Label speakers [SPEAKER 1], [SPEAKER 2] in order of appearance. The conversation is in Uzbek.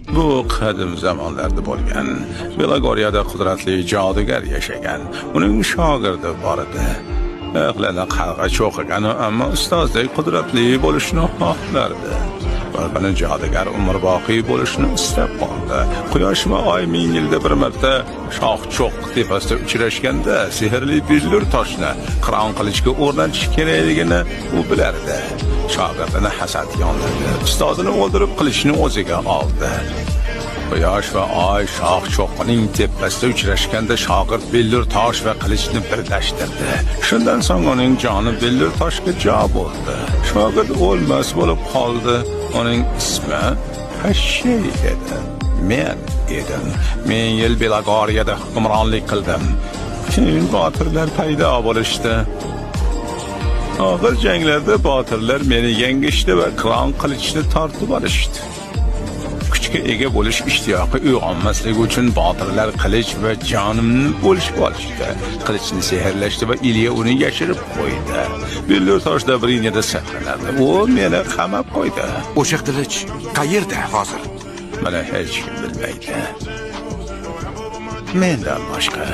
[SPEAKER 1] Bu qadim zamonlarda bo'lgan. Belogoriyada qudratli jodugar yashagan. Uning shogirdi bor edi. Aqlini qarg'a cho'qigan, ammo ustozdek qudratli bo'lishni xohlardi. Bir kuni jodugar umrboqiy bo'lishni istab qoldi. Quyosh va oy ming yilda bir marta shoh cho'q tepasida uchrashganda sehrli billur toshni qiron qilichga o'rnatish kerakligini u bilardi. Shogirdini hasad yondirdi. Ustozini o'ldirib qilichni o'ziga oldi. Quyosh va oy shoh cho'qqining tepasida uchrashganda shogird billur tosh va qilichni birlashtirdi. Shundan so'ng uning joni billur toshga jo bo'ldi. Shogird o'lmas bo'lib qoldi. Uning ismi Kashey edi. Men edim. Ming yil Belogoriyada hukmronlik qildim. Keyin botirlar paydo bo'lishdi. Og'ir janglarda botirlar meni yengishdi va qiron qilichni tortib olishdi. Kuchga ega bo'lish ishtiyoqi uyg'onmasligi uchun botirlar qilich va jonimni bo'lishib olishdi. Qilichni sehrlashdi va Ilya uni yashirib qo'ydi. Billur tosh Dobriniyada saqlanadi. U meni qamab qo'ydi.
[SPEAKER 2] O'sha qilich qayerda hozir?
[SPEAKER 1] Buni hech kim bilmaydi. Mendan boshqa.